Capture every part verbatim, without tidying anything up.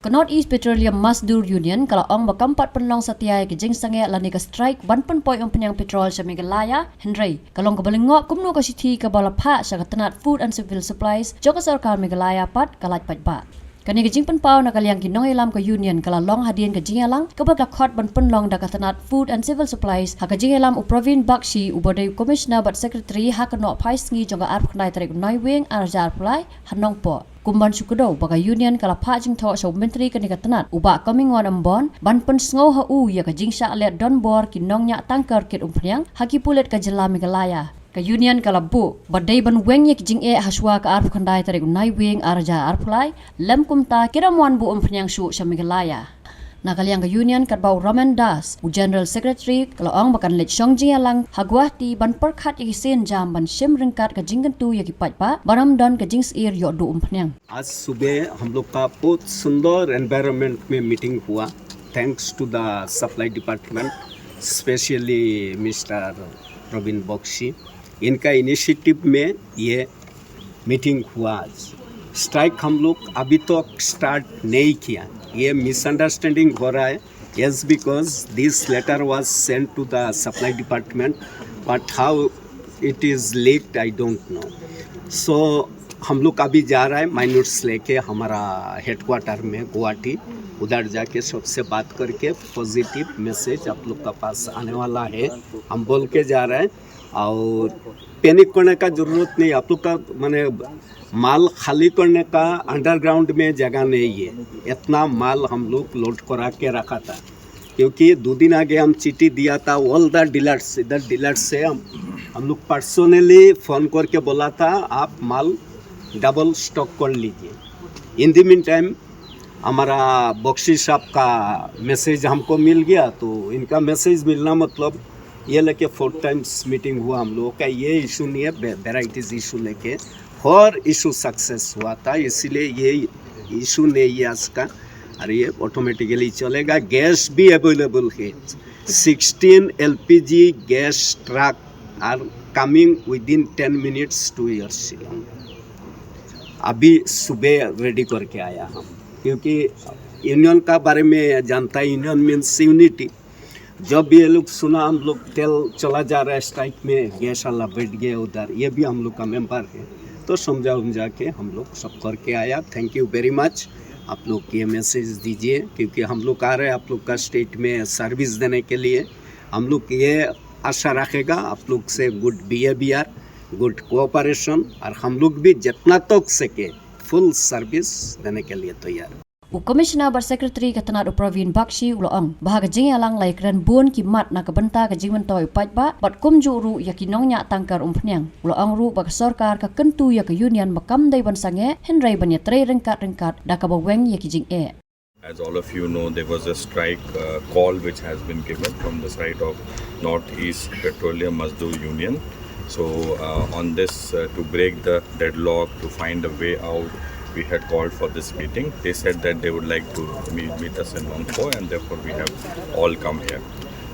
Ka North East Petroleum Mazdoor Union ka la ong ba kam pat pynlong satia ïa ka jingsangeh lane ka strike ban pynpoi umphniang petrol sha Meghalaya, hynrei ka long kaba lyngngoh kumno ka shithi kaba la phah sha ka tnat Food and Civil Supplies jong ka sorkar Meghalaya pat ka lait paidbah. Kane ka jingpynpaw na ka liang ki nongïalam ka union ka la long hadien ka jingïalang kaba la khot ban pynlong da ka tnat Food and Civil Supplies ha ka jingïalam u Praveen Bakshi uba dei u Commissioner bad Secretary ha ka Nohphaisngi jong ka arphew khyndai tarik u Naiwieng arhajar arphew lai ha Nongpoh. Kum ban shu kdew ba ka union ka la phah jingthoh sha u Myntri kane ka tnat u Bah Comingone Ymbon ban pynsngew ha u ïa ka jingshah leh donbor ki nongñiah tanker kit umphniang ha ki pulit ka jylla Meghalaya. Ka union ka la buh ba dei ban weng ïa ki jingeh hashwa ka arphew khyndai tarik u Naiwieng arhajar arphew lai, lym kumta ki dang wan buh umphniang shuh sha Meghalaya. Na ka liang ka union katba u Raman Das, u General Secretary, ka la ong ba kan leit shong jingïalang ha Guwahati ban pyrkhat ïa ki sienjam ban shim ryngkat ka jingkyntu ïa ki paidbah ba ym don ka jingsyier ïoh duh umphniang. आज सुबह हम लोग का बहुत सुंदर एनवायरनमेंट में मीटिंग हुआ, thanks to the supply department, specially mister Praveen Bakshi. इनका इनिशिएटिव में ये मीटिंग हुआ। आज स्ट्राइक हम लोग अभी तक स्टार्ट नहीं किया, ये मिसअंडरस्टैंडिंग हो रहा है। Yes, because this letter was sent to the supply department, but how it is leaked, I don't know. So हम लोग अभी जा रहा है माइनर्स लेके हमारा हेडक्वार्टर में गुवाहाटी, उधर जाके सबसे बात करके पॉजिटिव मैसेज आप लोग का पास आने वाला है, हम बोल के जा रहे हैं। और पैनिक करने का ज़रूरत नहीं, आप लोग का माने माल खाली करने का अंडरग्राउंड में जगह नहीं है, इतना माल हम लोग लोड करा के रखा था। क्योंकि दो दिन आगे हम चिट्ठी दिया था ऑल द डीलर्स, इधर डीलर्स से हम हम लोग पर्सनली फ़ोन करके बोला था आप माल डबल स्टॉक कर लीजिए। इन द मीन टाइम हमारा बख्शी साहब का मैसेज हमको मिल गया, तो इनका मैसेज मिलना मतलब ये लेके फोर टाइम्स मीटिंग हुआ हम लोगों का, ये इशू नहीं है, वेराइटीज इशू लेके हर इशू सक्सेस हुआ था, इसीलिए ये इशू नहीं है आज का। और ये ऑटोमेटिकली चलेगा, गैस भी अवेलेबल है। Sixteen L P G gas truck are coming within ten minutes to your Shillong. अभी सुबह रेडी करके आया हम, क्योंकि यूनियन का बारे में जानता है, यूनियन मीन्स यूनिटी। जब ये लोग सुना हम लोग तेल चला जा रहा है स्ट्राइक में, गैस वाला बैठ गया उधर, ये भी हम लोग का मेंबर है, तो समझा उमझा के हम लोग सब करके आया। Thank you very much. आप लोग ये मैसेज दीजिए, क्योंकि हम लोग आ रहे हैं आप लोग का स्टेट में सर्विस देने के लिए। हम लोग ये आशा रखेगा आप लोग से गुड बिहेवियर, गुड कोऑपरेशन, और हम लोग भी जितना तक सके फुल सर्विस देने के लिए तैयार। U Commissioner bad Secretary ka tnat u Praveen Bakshi u la ong ba ha ka jingïalang la ïakren bun ki mat na ka bynta ka jingmyntoi u paidbah bad kumjuh ruh ïa ki nongñiah tanker umphniang. U la ong ruh ba ka sorkar ka kyntu ïa ka union ba kam dei ban sangeh, hynrei ban ïatrei ryngkat ryngkat da kaba weng ïa ki jingeh. As all of you know, there was a strike uh, call which has been given from the side of Northeast Petroleum Mazdoor Union. So, uh, on this, uh, to break the deadlock, to find a way out, we had called for this meeting. They said that they would like to meet, meet us in Nongpoh, and therefore we have all come here.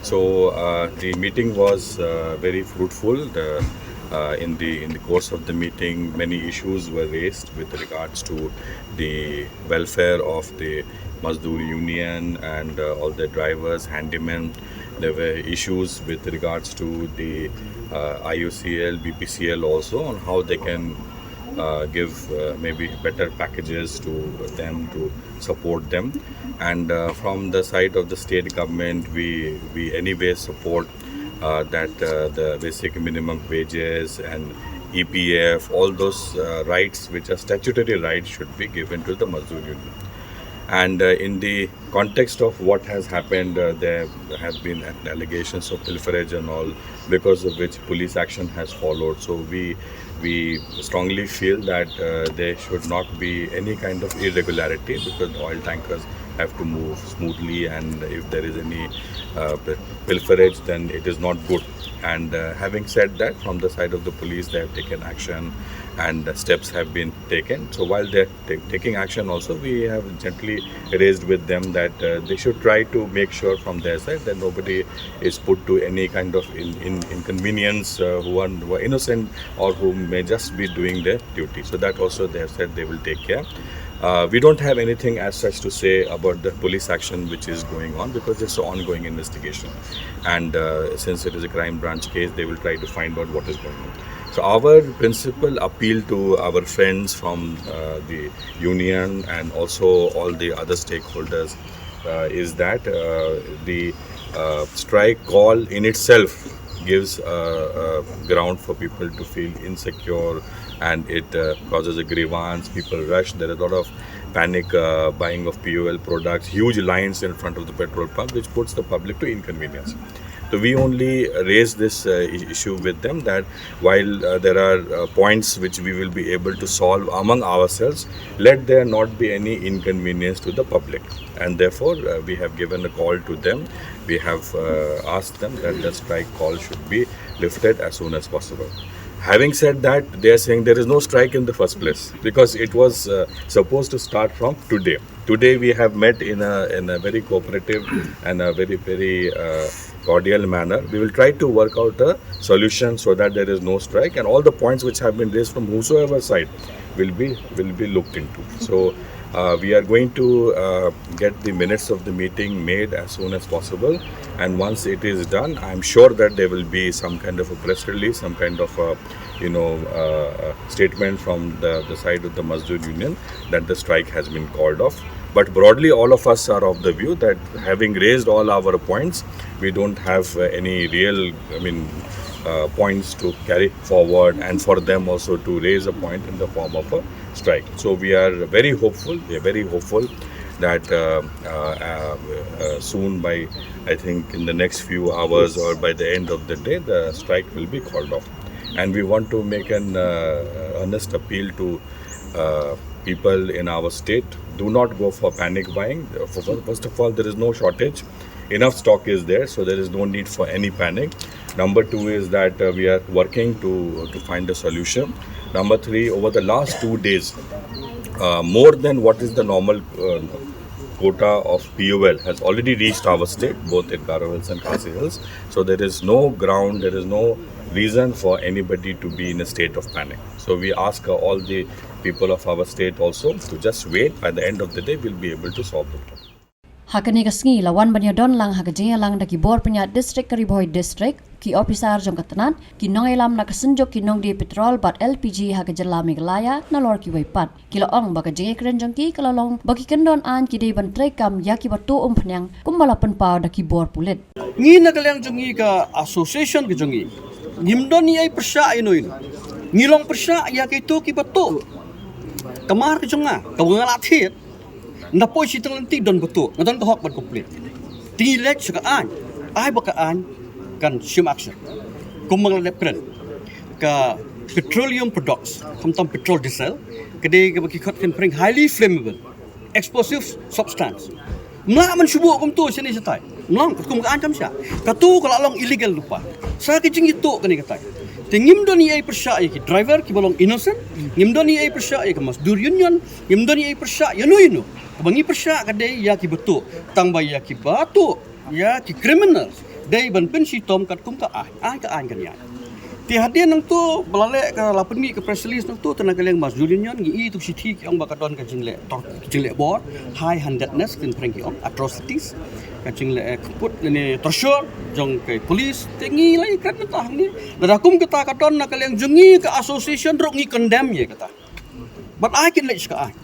So, uh, the meeting was uh, very fruitful. The, uh, in the in the course of the meeting, many issues were raised with regards to the welfare of the Mazdoor Union and uh, all the drivers, handymen. There were issues with regards to the uh, I O C L, B P C L also, on how they can uh, give uh, maybe better packages to them to support them. And uh, from the side of the state government, we we anyway support uh, that uh, the basic minimum wages and E P F, all those uh, rights which are statutory rights, should be given to the Mazdoor Union. And uh, in the context of what has happened, uh, there have been allegations of pilferage and all, because of which police action has followed. So we we strongly feel that uh, there should not be any kind of irregularity, because oil tankers have to move smoothly, and if there is any uh, pilferage, then it is not good. And uh, having said that, from the side of the police, they have taken action and steps have been taken. So while they're t- taking action also, we have gently raised with them that uh, they should try to make sure from their side that nobody is put to any kind of in, in, inconvenience, uh, who, are, who are innocent or who may just be doing their duty. So that also they have said they will take care. Uh, we don't have anything as such to say about the police action which is going on, because it's an ongoing investigation. And uh, since it is a crime branch case, they will try to find out what is going on. So, our principal appeal to our friends from uh, the union and also all the other stakeholders uh, is that uh, the uh, strike call in itself gives uh, uh, ground for people to feel insecure, and it uh, causes a grievance. People rush. There is a lot of panic uh, buying of P O L products, huge lines in front of the petrol pump, which puts the public to inconvenience. So we only raise this uh, i- issue with them, that while uh, there are uh, points which we will be able to solve among ourselves, let there not be any inconvenience to the public. And therefore, uh, we have given a call to them. We have uh, asked them that the strike call should be lifted as soon as possible. Having said that, they are saying there is no strike in the first place, because it was uh, supposed to start from today. Today we have met in a in a very cooperative and a very, very uh, cordial manner. We will try to work out a solution so that there is no strike, and all the points which have been raised from whosoever side will be will be looked into. So uh, we are going to uh, get the minutes of the meeting made as soon as possible, and once it is done, I'm sure that there will be some kind of a press release, some kind of a, you know uh, statement from the, the side of the Mazdoor Union that the strike has been called off. But broadly, all of us are of the view that, having raised all our points, we don't have uh, any real, I mean, uh, points to carry forward, and for them also to raise a point in the form of a strike. So we are very hopeful. We are very hopeful that uh, uh, uh, uh, soon, by, I think, in the next few hours or by the end of the day, the strike will be called off. And we want to make an uh, earnest appeal to uh, people in our state: do not go for panic buying. Uh, for- First of all, there is no shortage. Enough stock is there, so there is no need for any panic. Number two is that uh, we are working to to find a solution. Number three, over the last two days, uh, more than what is the normal uh, quota of P O L has already reached our state, both in Garo Hills and Khasi Hills. So there is no ground, there is no reason for anybody to be in a state of panic. So we ask uh, all the people of our state also to just wait. By the end of the day, we'll be able to solve the problem. Ha kane ka sngi la wan ban ïadon lang ha ka jingïalang da ki bor pynïaid district ka Ri Bhoi District, ki ophisar jong ka tnat, ki nongïalam na ka synjuk ki nongdie petrol bad L P G ha ka jylla Meghalaya nalor kiwei pat. Ki la ong ba ka jingïakren jong ki ka la long ba ki kyndon aiñ ki dei ban treikam ïa kiba tuh umphniang kumba la pynpaw da ki bor pulit. Ngi na ka liang jong ngi ka association ka jong ngi, ngim don ïa i pyrshah ïa ino ino. Ngi long pyrshah ïa kito kiba tuh. Ka mar ka jong nga, kaba nga la thied, na poi shi tang lynti don ba tuh, nga don ka hok ban complain. Te ngi leit sha ka aiñ, ai ba ka aiñ kan shim action. Kumba nga la dep kren, ka petroleum products, khamtam petrol, diesel, ka dei kaba ki khot kin pyrshah highly flammable explosive substance. Mlah man shu buh kumto shane shatai. Mlah, katkum ka aiñ kam shah. Kato ka la long illegal lypa. Sa ka jingïatuh kane katai. Te ngim don ïa i pyrshah ïa ki driver kiba long innocent, ngim don ïa i pyrshah ïa ka Mazdoor Union, ngim don ïa i pyrshah ïa no ïa no. Kaba ngi pyrshah ka dei ïa kiba tuh, tang ba ïa kiba tuh, ïa ki criminals, dei ban pynshitom katkum ka aiñ, ai ka aiñ kan ïaid. Te hadien nangto ba la leh ka, la pynmih ka press release nangto, te na ka liang Mazdoor Union ngi i tu shithi ki ong ba ka don ka jingleh tor-, jingleh bor, high handedness, kin pyrshah ki ong atrocities, ka jingleh, eh, kput lane torture jong ka police. Te ngi la ïakren mynta hangne, lada kum kata ka don na ka liang jong ngi ka association ruh ngi condemn ïa kata. But ai kin leit sha ka aiñ.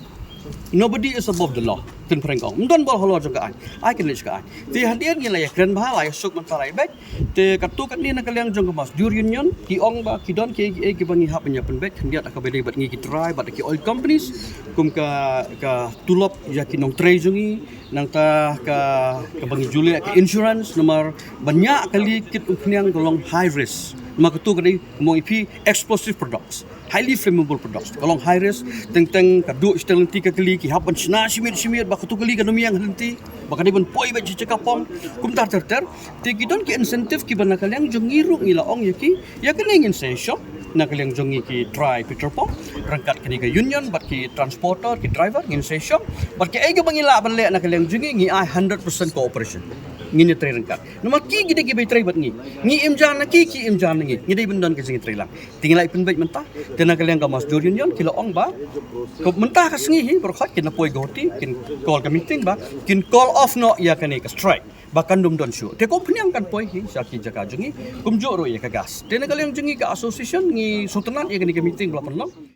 Nobody is above the law, kin pyrshah ki ong. Ym don bor halor jong ka aiñ. Ai kin leit sha ka aiñ. Te hadien ngi la ïakren bha, la ïasuk mynta la ïabeit. Te katto katne na ka liang jong ka Mazdoor Union ki ong ba ki don kiei kiei kiba ngi hap ban ïa pynbeit khyndiat ha kaba ïadei bad ngi ki trai bad ki oil companies, kum ka, ka tulop ïa ki nongtrei jong ngi, nangta ka, kaba ngi ju leh ka insurance, namar ban ñiah kali kit umphniang ka long high risk. Namar katto ka dei, kumba ong ïa phi, explosive products, highly flammable products. Ka long high risk, teng teng ka duh shi tang lynti ka kali, ki hap ban shna shi miet shi miet ba kato kali kan ym ïeng ha lynti, ba ka dei ban poi beit sha ka pong. Kumta ter ter. Te ki don ki incentive kiba na ka liang jong ngi ruh ngi la ong ïa ki, ïa kane ngin sa ïashong na ka liang jong ngi ki trai petrol pump, ryngkat kane ka union bad ki transporter, ki driver, ngin sa ïashong. Bad kiei kiba ngi lah ban leh na ka liang jong ngi, ngi ai hundred percent cooperation. Ngin ïatrei ryngkat. Namar ki ki dei ki bai trei bad ngi. Ngi im jan na ki, ki im jan na ngi. Ngi dei ban don ka jingïatrei lang. Te ngi la pynbeit mynta. Te na ka liang ka Mosjur Union ki la ong ba, ko mynta ka sngi hi baroh kin poi Guwahati, kin call ka meeting ba kin call off noh ïa kane ka strike. Ba kan ym don shuh. Te ko pynïang kan poi hi sha ki jaka jong ngi, kumjuh ruh ïa ka gas. Te na ka liang jong ngi ka association ngi sngewtynnat ïa kane ka meeting ba la pynlong.